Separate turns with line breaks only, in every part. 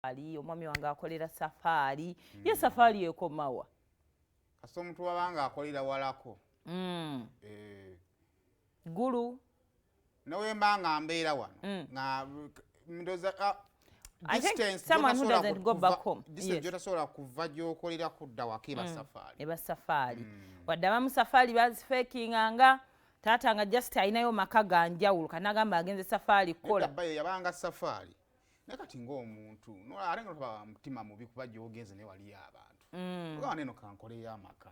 Safaari, omwami wange akolera safaari. Ye safaari ekomawa?
Kasita omuntu wabanga akolera walako.
Gulu.
Newemba nga mbeera wano nga ndoza
I think someone who doesn't go back home.
Distance gyotasobola kuva gyokolera kudda waka eba safaari.
Eba safaari. Wadde abamu safaari bazifekinganga, taata nga just alinayo maka ga njawulo, kanagamba agenze safaari kukola.
Bayo yabanga safaari, naye kati ng'omuntu ate nga toba mutima mubi kuba gyogenze naye waliyo abantu. Ogamba neno kankoleyo amaka.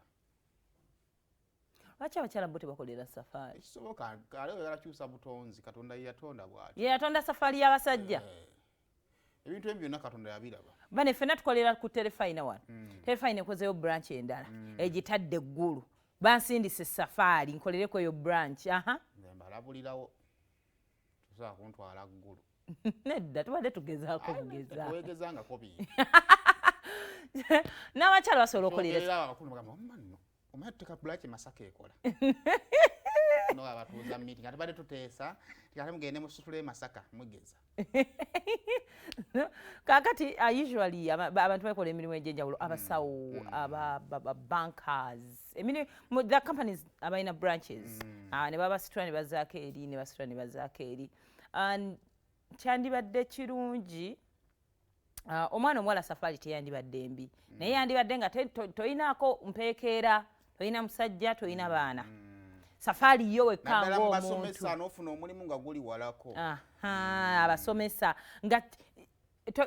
Lwaki abakyala bo tebakolera safaari?
Ekisoboka ate oyagala kyusa butonzi. Katonda ye yatonda bw'ati.
Ye yatonda safaari y'abasajja.
Ebintu ebyo byonna Katonda yabiraba.
Bane ffenna tukolera ku Terefayina wano. Terefayina ekozeyo branch endala, egitadde eggulu. Bansindise safaari nkolereko eyo branch, aha.
Nze mbalabulirawo, tosobola kuntwala ggulu.
Nedda, tubadde tugezaako bugeza.
Tewegezangako bintu.
N'abakyala basobola okukolera.
Ogerera abakulu bagamba, "Omma nno omanyi tuteeka bulaki Masaka ekola." No abatuuza meeting ate badde tuteesa tikate mugende musitule e Masaka mugeza.
Kakati usually abantu bakola emirimu egy'enjawulo, abasawo, aba bankers, emirimu the companies abalina branches, ne babasitula ne bazaako eri, ne basitula ne bazaako eri. And kyandibadde kirungi omwana omuwala safaari teyandibadde mbi, naye yandibadde nga toyinaako mpeekeera, toyina musajja, toyina baana, safaari yo wekka.
Naddala mu
ng'omuntu.
Basomesa n'ofuna omulimu nga guli walako.
Aha, abasomesa nga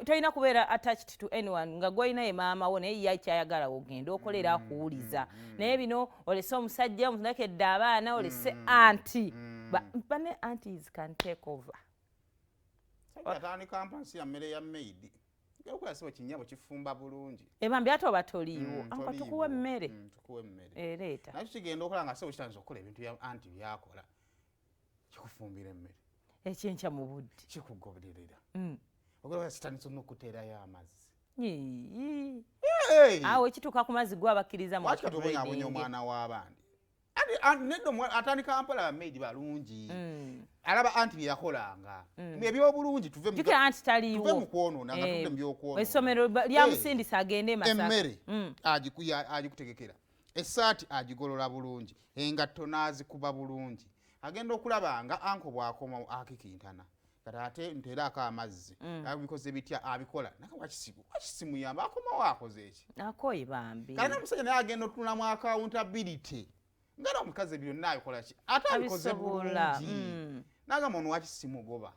tolina kubeera attached to anyone, nga gwolina ye maama wo, naye ye kyayagala ogenda okolera akuwuliza. Naye bino olese omusajja, omulekedde abaana, olese anti bane, aunties can take over.
Sajja atandika mpansi ya mmere ya maid. Okola sibo kinyabo kifumba bulungi.
Ebambi ate oba toliiwo, anka
Toliiwo.
tukuwa emmere.
Tukuwa emmere.
Ereeta.
Nakyo kigenda okola nga sebo kitandisa okukola ebintu bya anti byakola, kikufumbira emmere.
Ekyenkya mu budde.
Kikugoberera. Okola kitandisa n'okuteerayo amazzi.
Yii.
Hey!
Awo ekituuka ku mazzi gwe abakkiriza mu
Lwaki kati obonyabonya
training.
omwana w'abandi? Nedda, atandika mpola. Bamaidi balungi. Alaba anti byeyakolanga ebyobulungi, tuve
Jjukira anti
tuve
taliiwo.
mu kwonoona nga
Eh,
tudde mu byokwonoona.
Essomero lyamusindisa agende e Masaka.
Emmere agikutegekera, essaati agigolola bulungi, engatto n'azikuba bulungi. Agenda okulaba nga anko bw'akomawo akikintana, kati ate nteeraako amazzi. Abikoze bitya? Abikola naye wakisimuyamba akomawo akoze eki?
Akoye bambi.
Kale n'omusajja naye agenda otunulamu accountability nga n'omukazi byonna abikola ki, ate abikoze
Abisobola.
bulungi. Nagamba ono waki simugoba,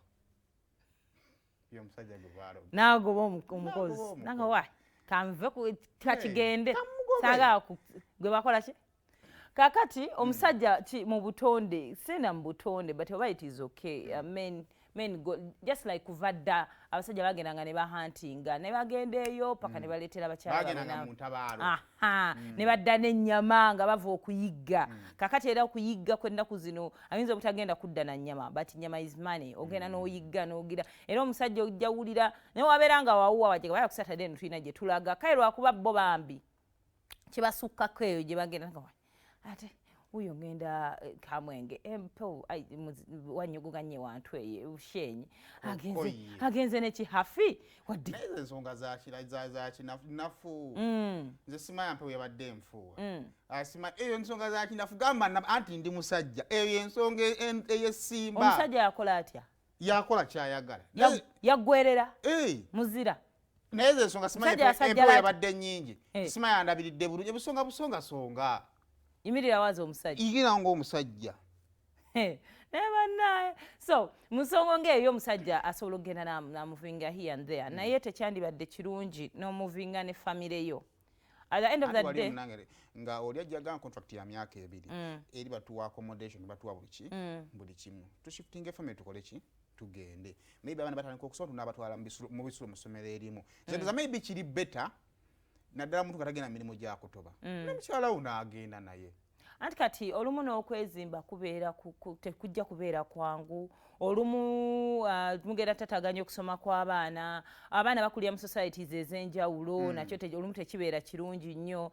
ye omusajja gwe baaloga.
N'agoba omukozi.
N'agoba omukozi.
Nanga wa kanve kakigende.
Kamugobe.
Saagala gwe bakola ki. Kakati omusajja ki mu butonde, sina mu butonde, but oba it is okay, men go just like kuva dda abasajja bagendanga ne bahuntinga ne bagenda eyo paka ne baleetera abakyala baabwe.
Bagendanga mu ntabaalo.
Aha, ne badda n'ennyama nga bava okuyigga. Kakati era okuyigga kw'ennaku zino ayinza obutagenda kudda na nnyama, but nyama is money. Ogenda n'oyigga n'ogira, era omusajja ojja wulira naye wabeera nga wawuwa wajega baya ku Saturday eno tulina gye tulaga. Kale lwakuba bo bambi kibasukkako eyo gye bagenda nga ate wuyo ngenda Kamwenge empewo wanyuguganye wantu eyo Bushenyi agenze.
Okoye.
Agenze nekihafi wadde.
Naye ezo ensonga zakinafu. Nze simanya mpewo yabadde enfuuwa. Eyo ensonga zakinafu. Gamba anti ndi musajja, eyo ensonga eyesimba.
Omusajja yakola atya?
Yakola kyayagala.
Yaggwerera.
Eh,
muzira.
Naye ezo ensonga simanya.
Musajja yasajjala
empewo
atya?
yabadde nyingi.
Eh.
Simanya andabiridde bulungi, ebusonga busongasonga.
Yimirira waza omusajja.
Igira ngaomusajja.
Naye bannaye, so mu nsonga ng'eyo omusajja asobola okugenda n'amuvinga here and there, naye tekyandibadde kirungi n'omuvinga ne famire yo at the end of
Anti
the
wali
day.
munange nga oli ajjaga contract ya myaka 2, eri batuwa accommodation, batuwa buli ki, buli kimu. Tushiftinga efamily, tukole ki, tugende. Maybe abaana batandika okusoma, tunabatwala mu bisulo mu ssomero erimu. Nze ndowooza maybe kiri better, naddala muntu nga tagenda mirimu gyakutoba, ne mukyala wo n'agenda naye.
Anti kati olumu n'okwezimba kubeera tekujja kubeera kwangu. Olumu mugenda tataganya okusoma kw'abaana, abaana bakulira mu societies ez'enjawulo. Nakyo olumu tekibeera kirungi nnyo.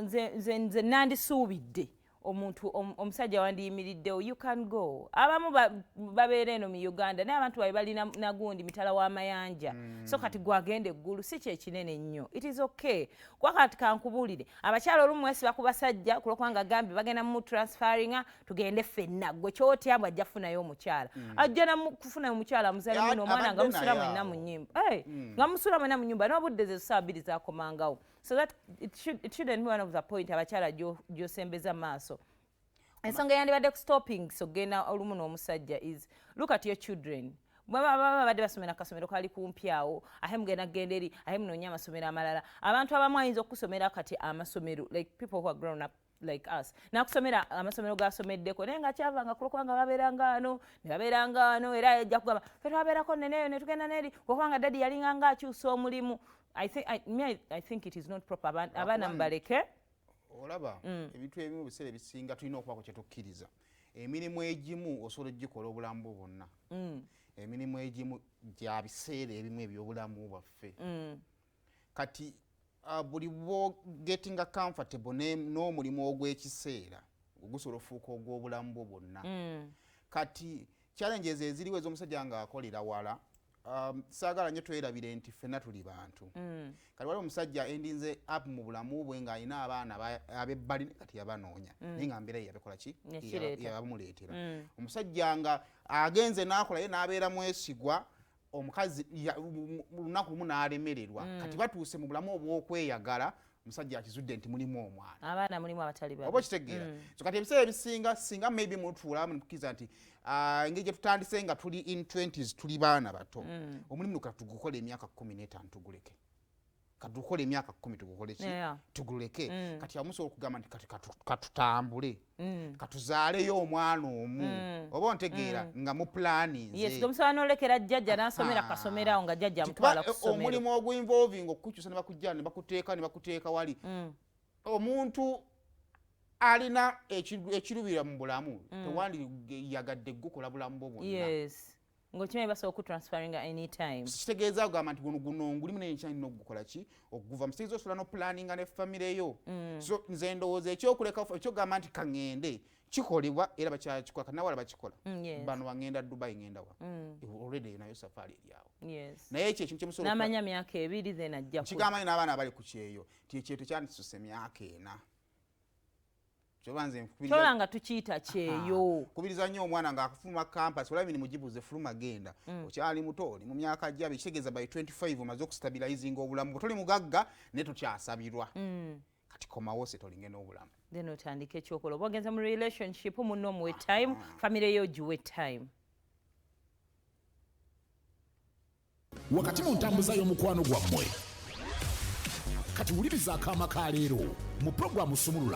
Nze nandisuubidde Omuntu omusajja wandiyimiriddewo, you can go. Abamu babeera eno mu Uganda, naye abantu babe balina nagundi mitala w'amayanja. So kati gwagenda eggulu si kyekinene nnyo, it is okay. Kuba kati kankubuulire, abakyala olumu mwesiba ku basajja kulwokubanga gambye bagenda mu transferringa, tugende ffenna. Gwe kyotya bwe ajja kufunayo omukyala, ajja kufunayo omukyala muzalemu n'omwana nga
abadde
musula
naye
mwenna
awo.
Mu nnyumba. Hey, nga musula mwenna mu nyumba n'obudde ze 2:00 zakomangawo. So that it shouldn't be one of the point abakyala gy'osembeza maaso. Ensonga eyandibadde ku stopping so genda olumu n'omusajja is look at your children. Baba babadde basomera akasomero kali kumpi awo, ate mugenda kugenda eri, ate munoonya amasomero amalala. Abantu abamu ayinza okusomera kati amasomero, like people who are grown up like us, nakusomera amasomero gasomeddeko, naye nga kyavanga kulwokubanga babeeranga wano ne babeeranga wano, era ajja kugamba fe twabeerako neneeyo ne tugenda neri kulwokubanga daddy yalinga nga akyusa omulimu. I think it is not proper. Abaana mubaleke.
Olaba ebintu ebimu biseera ebisinga tulina okubako kyetukkiriza. Emirimu egimu osobola ogikola obulamu bwo bwonna. Emirimu egimu gya biseera ebimu ebyobulamu bwaffe. Kati buli bwogetinga comfortable n'omulimu ogw'ekiseera, gusobola ofuuka ogw'obulamu bwo bwonna. Kati challenges eziriwo ez'omusajja ng'akolera wala, saagala nnyo twerabire nti ffenna tuli bantu. Kati waliwo omusajja endinze up mu bulamu bwe ng'alina abaana ab'ebbali, naye kati yabanoonya, naye nga mbeera ye yabikola ki?
Yakireeta.
Yabamuleetera. Omusajja nga agenze n'akola ye n'abeera mwesigwa, omukazi mu lunaku lumu n'alemererwa. Kati batuuse mu bulamu obw'okweyagala, omusajja akizudde nti mulimu omwana.
Abaana mulimu abatali babi.
Oba okitegeera? So kati ebiseera ebisinga, singa maybe mutuulamu netukkiriza nti engeri gye tutandise nga tuli in 20s, tuli baana bato, omulimu katugukola emyaka 15 tuguleke, katugukola emyaka 10 tugukole ki? Tuguleke. Kati amusobola okugamba nti kati katutambule, katuzaaleyo omwana omu, oba ontegeera, nga muplaninze.
Yes, omusobola n'olekera jjajja n'asomera kasomero awo nga jjajja amutwala ku ssomero.
Omulimu oguinvolving okukyusa ne bakujja ne bakuteeka ne bakuteeka wali, omuntu alina ekirubira mu bulamu, tewandiyagadde gukola bulamu bwo bwonna.
Yes, ng'okimanyi basobola okutransferringa anytime.
Kitegeeza kugamba nti guno guno ngulimu, naye nkya nina okugukola ki, okuguva musitegeeza osobola noplaninga ne famire yo. So nze ndowooza ekyokuleka, ekyokugamba nti kaŋŋende, kikolebwa era bakyakikola kanawala bakikola. Bano baŋŋenda Dubai, ŋŋenda wa, already nayo safaari eri awo. Naye ekyo ekintu kyemusobola
n'amanya myaka 2 then ajja
kigamba n'abaana abali ku kyeyo nti ekyeyo tekyandisuse myaka 4. Kyoba nze nkubiriza
Kyola nga tukiyita kyeyo.
Kubiriza nnyo omwana ng'akafuluma campus, olaba emirimu gibuze, fuluma genda. Okyali muto, oli mu myaka gyabe, kitegeeza by 25 omaze okustabilizinga obulamu bwe. Toli mugagga naye tokyasabirwa. Kati komawo setolinge n'obulamu.
Then otandike ekyokola. Oba ogenze mu relationship, munno omuwe time, famire yo ogiwe time.
Wakati mu ntambuza y'omukwano gwammwe, kati wuliriza akaama ka leero mu puroguramu Sumulula.